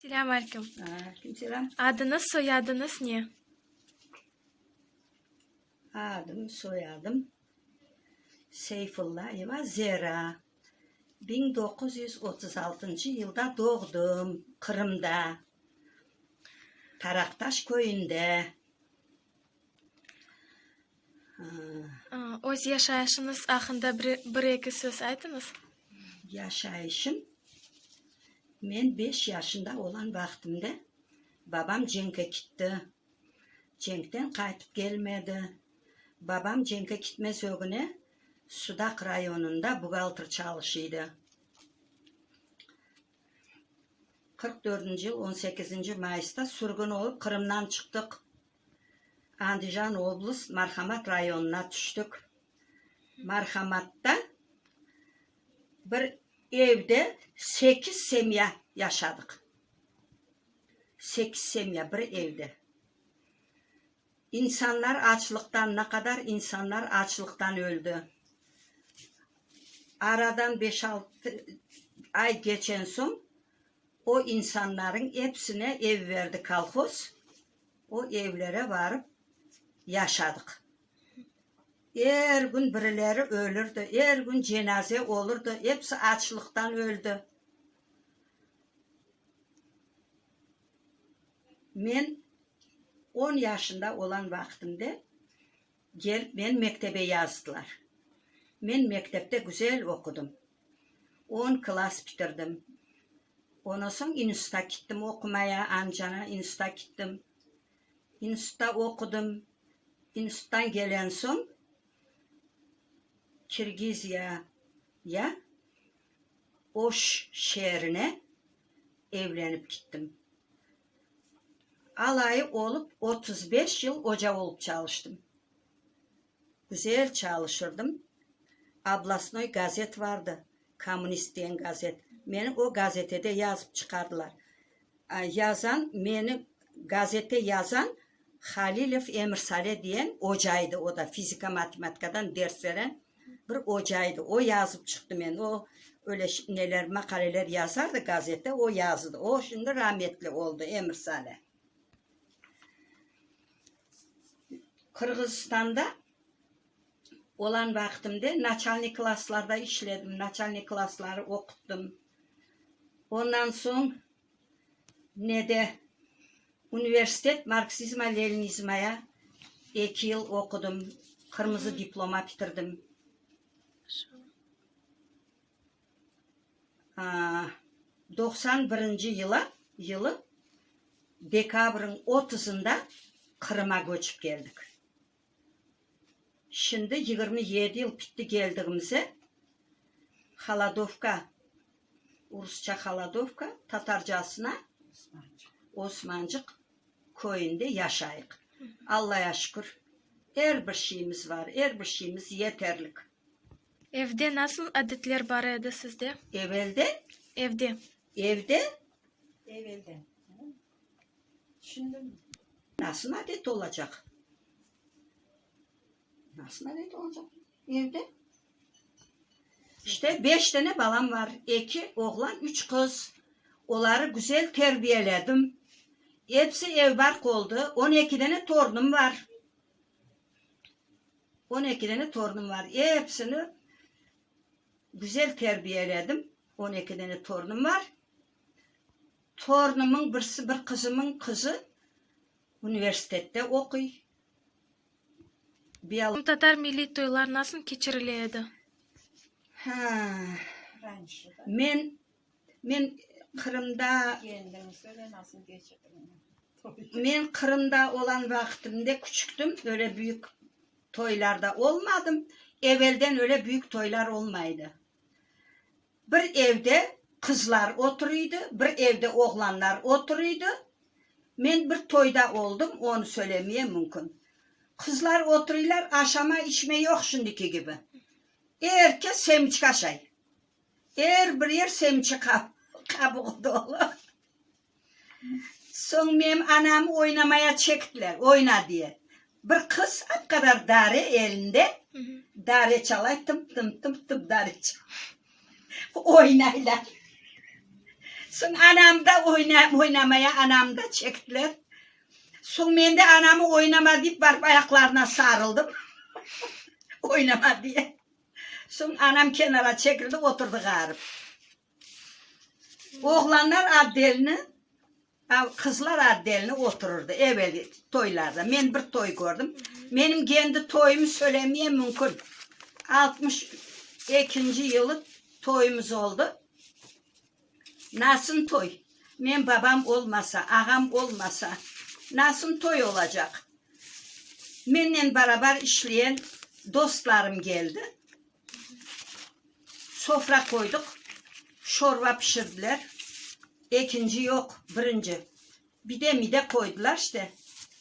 Selâm aleyküm. Aleyküm selâm. Adıñız, soyadıñız ne? Adım, soyadım Seyfullayeva Zera. 1936 yılda doğdım Qırımda, Taraqtaş köyünde. Öz yaşayışıñız aqqında bir-eki söz aytıñız. Yaşayışım, men beş yaşında olan vaqtımda babam cenkke kitti. Cenkten qaytıp kelmedi. Babam cenkke kitmez ögüne Sudaq rayonında buhgalter çalışıydı. 44 dördünci yıl on sekizinci mayısta sürgün olıp Qırımdan çıqtıq. Andijan oblast Marhamat rayonına tüştik. Marhamatta bir evde sekiz semya yaşadıq. Sekiz semya bir evde. İnsanlar açlıqtan, ne qadar insanlar açlıqtan öldi. Aradan beş-altı ay keçen soñ o insanlarıñ epsine ev berdi kolhoz, o evlere barıp yaşadıq. Er kün birileri ölürdi, er kün cenaze olurdı, episi açlıqtan öldi. Men on yaşında olan vaqtımda kelip meni mektebe yazdılar. Men mektepte güzel oqudım. On klass bitirdim. Ondan soñ institutqa kittim oqumaya, Andijana institutqa kittim. İnstitutta oqudım. İnstituttan kelen soñ Kirgiziyaya, Oş şeerine evlenip kittim. Alayı olıp 35 yıl oca olıp çalıştım. Güzel çalışırdım. Oblastnoy gazet vardı, Kommunist degen gazet. Meni o gazetede yazıp çıqardılar. Yazan, meni gazette yazan Halilev Emirsale diyen oca edi, o da fizika-matematikadan ders veren bir oca edi. O yazıp çıqtı meni. O öyle neler, maqaleler yazardı gazette, o yazdı. O şimdi rametli oldı, Emirsale. Qırğızistanda olan vaqtımda naçalnik klasslarda işledim, naçalnik klassları oquttım. Ondan soñ nede, universitet marksizma-leninizmaya eki yıl oqudım, qırmızı diploma bitirdim. 91 yıla, yılı dekabrıñ otuzında Qırıma köçip keldik. Şimdi 27 yıl bitti keldigimize, Holodovka, rusça Holodovka, tatarcasına Osmancıq köyünde yaşayıq. Allaya şükür, er bir şeyimiz var, er bir şeyimiz yeterlik. Evde nasıl adetler bar edi sizde? Evelde? Evde. Evde? Evelde. Şimdi mi? Nasıl adet olacaq? Nasıl adet olacaq evde? İşte beş tane balam var, eki oğlan, üç qız. Oları güzel terbiyeledim. Episi ev-barq oldı. On eki dane torunım var. On eki dane torunım var. Epsini güzel terbiyeledim. On eki dane torunım var. Torunımıñ birisi, bir qızımıñ qızı universitette oquy. Qırımtatar milliy toylar nasıl keçirile edi? Ha, men, men Qırımda, men Qırımda olan vaqtımda küçüktim, öyle büyük toylarda olmadım. Evelden öyle büyük toylar olmaydı. Bir evde qızlar oturıydı, bir evde oğlanlar oturıydı. Men bir toyda oldım, onı söylemeye mümkün. Qızlar oturıylar, aşama, içme yoq şimdiki kibi. Er kes semiçka aşay. Er bir yer semiçi qabuğı dolu. Soñ menim anamı oynamaya çektiler, oyna diye. Bir qız ap qadar dare elinde, dare çalay, tım-tım, tım-tım dare çalay, oynaylar. Soñ anam da oynamaya anamı da çektiler. Soñ men de anamı oynama deyip barıp ayaqlarına sarıldım. Oynama diye. Soñ anam kenara çekildi, oturdı ğarip. Oğlanlar otdelni, qızlar otdelni oturırdı evel toylarda. Men bir toy kördim. Menim kendi toyumı söylemeye mümkün. Altmış ekinci yılı toyumız oldı. Nasıl toy? Men babam olmasa, ağam olmasa, nasıl toy olacaq? Mennen barabar işleyen dostlarım keldi. Sofra qoydıq, şorba pişirdiler. Ekinci yoq, birinci. Bide mide qoydılar işte.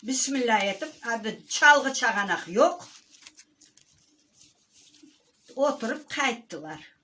Bismilla etip, adı çalğı çağanaq yoq. Oturıp qayttılar.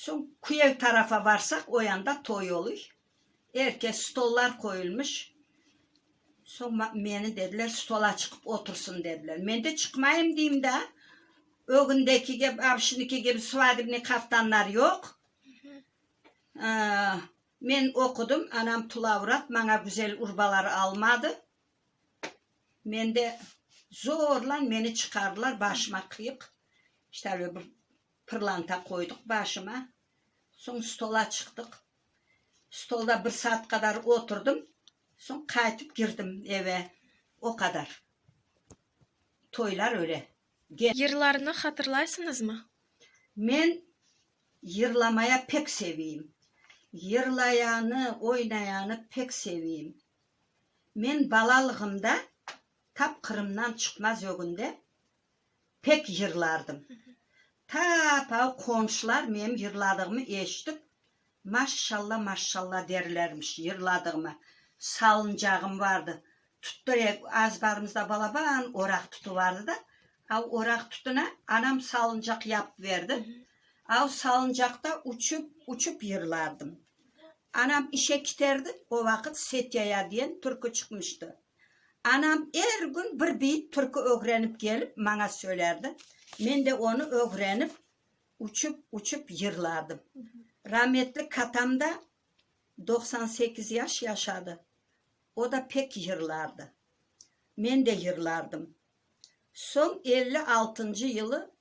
Soñ küyev tarafa barsaq, o yanda toy oluy. Er kes stollar qoyulmış. Soñ meni dediler, stola çıqıp otursın dediler. Men de çıqmayım deyim da. Ögündeki kibi, şimdiki kibi svadebnıy qaftanlar yoq. Men oqudım, anam tul avrat, maña güzel urbalar almadı. Men de zorlan meni çıqardılar, başıma qıyıq, işte bir pırlanta qoydıq başıma. Soñ stola çıqtıq. Stolda bir saat qadar oturdım, soñ qaytıp kirdim eve. O qadar. Toylar öyle. Yırlarnı hatırlaysıñızmı? Men yırlamaya pek seviyim. Yırlayanı, oynayanı pek seviyim. Men balalığımda tap Qırımdan çıqmaz ögünde pek yırlardım. Tap av qonşular menim yırladığımı eşitip, maşşalla, maşşalla derlermiş yırladığıma. Salıncağım vardı. Tuttı, azbarımızda balaban oraq tutu vardı da, av oraq tutuna anam salıncaq yapıp berdi. Av salıncaqta uçıp, uçıp yırlardım. Anam işe kiterdi, o vaqıt Setyaya diyen türkü çıqmıştı. Anam er kün bir beyit türkü ögrenip kelip maña söylerdi. Men de onı ögrenip, uçıp, uçıp yırlardım. Rametli katam da 98 yaş yaşadı. O da pek yırlardı. Men de yırlardım. Soñ 56-ncı yılı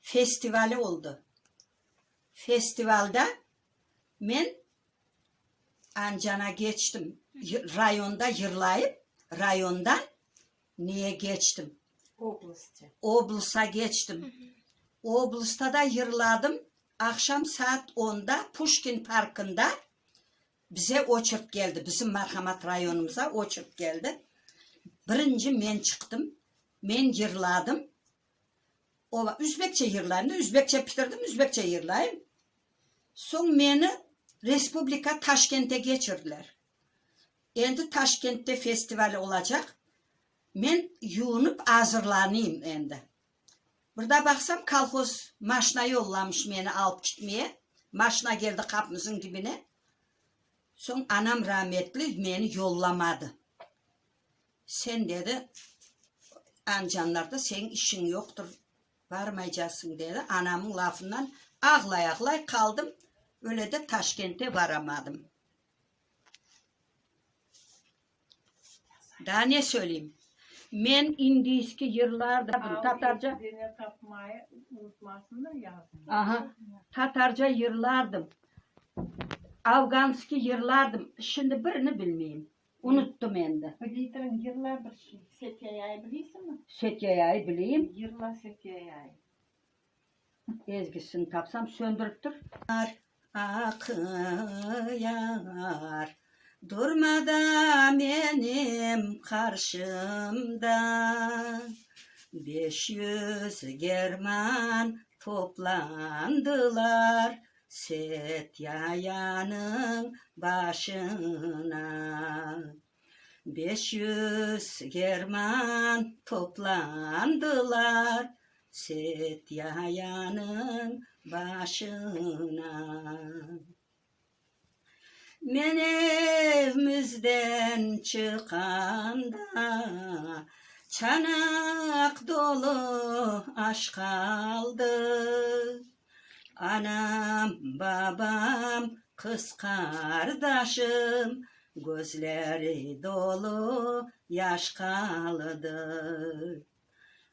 festivali oldı. Festivalda men Ancana keçtim. Rayonda yırlayıp, rayondan neye keçtim? Oblastya. Oblast'a keçtim. Oblasta da yırladım. Aqşam saat onda Puşkin parkında bize oçert keldi. Bizim Marhamat rayonımıza oçert keldi. Birinci men çıqtım. Men yırladım. O, üzbekçe yırlayım da, üzbekçe bitirdim, üzbekçe yırlayım. Soñ meni respublika Taşkente keçirdiler. Endi Taşkentte festival olacaq. Men yuvunıp azırlanayım endi. Bir da baqsam, kolhoz maşina yollamış meni alıp ketmeye. Maşina keldi qapımızıñ dibine. Soñ anam rametli meni yollamadı. Sen, dedi, Ancanlarda seniñ işiñ yoqtır, barmaycasıñ, dedi. Anamıñ lafından ağlay-ağlay qaldım, öyle de Taşkente baramadım. Daa ne söyleyim? Men indiyskiy yırlardım, tatarca. Aha, tatarca yırlardım, afganskiy yırlardım, şimdi birini bilmeyim. Unuttım endi. Bileytiriñ, yırla bir şey. Setyayayı bileysiñmi? Setyayayı bileyim. Yırla Setyayayı. Ezgisini tapsam söndürip tur. Aqıyar, durma da menim qarşımda. 500 german toplandılar, Setyayanıñ başına. 500 german toplandılar, Setyayanıñ başına. Men evimizden çıqqanda, Çanaq dolu aş qaldı. Anam, babam. qız qardaşım, Közleri dolu yaş qaldı.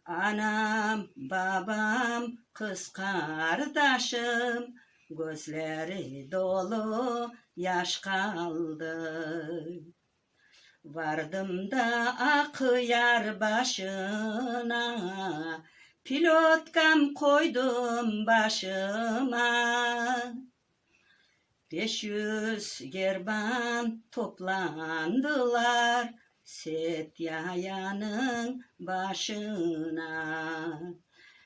Anam, babam, qız qardaşım, Közleri dolu yaş qaldı. Vardım da Aqyar başına, Pilotkam qoydım başıma. 500 german toplandılar Setyayanıñ başına.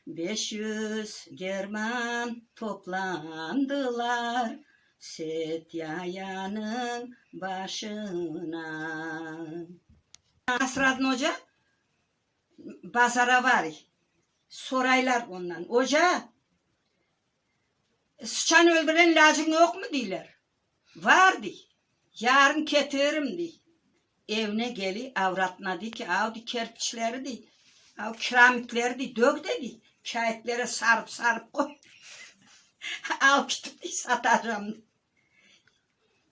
500 german toplandılar Setyayanıñ başına. Nasraddin oca bazara baray, soraylar ondan, Oca, sıçan öldüren ilâcıñ yoqmı? deyler. Var, dey, yarın ketiririm, dey. Evine keliy, avratına dey ki, av, dey, kerpiçleri, dey, av, kiramitleri, dey, dög de, dey, kâğıtlere sarıp-sarıp qoy, alıp ketip, dey, satacam, dey.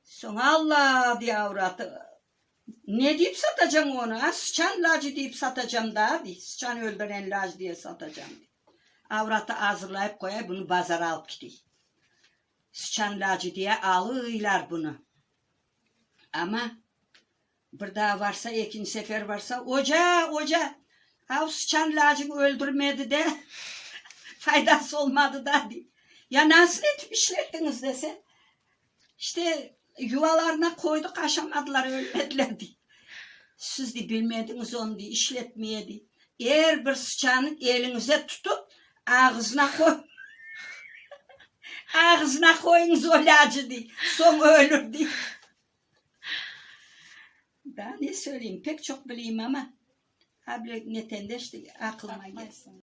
Soñ, Alla, dey avratı, ne deyip satacañ onı, a, sıçan ilâcı deyip satacam daa, dey, sıçan öldüren ilâc diye satacam, dey. Avratı azırlayıp qoyay, bunı bazara alıp ketey. Sıçan ilâcı diye alıylar bunı. Amma bir daa varsa, ekinci sefer varsa, Oca, oca, av sıçan ilâcıñ öldürmedi de, faydası olmadı da, dey. Ya nasıl etip işlettiñiz dese, işte, yuvalarına qoydıq, aşamadılar, ölmediler, dey. Siz, dey, bilmediñiz onı, dey, işletmeye, dey. Er bir sıçannı eliñize tutıp, ağızına qoy, ağızına qoyıñız o ilâcı, dey, soñ ölür, dey. Daa ne söyleyim, pek çoq bileyim, amma, a bile netende işte aqılıma keldi.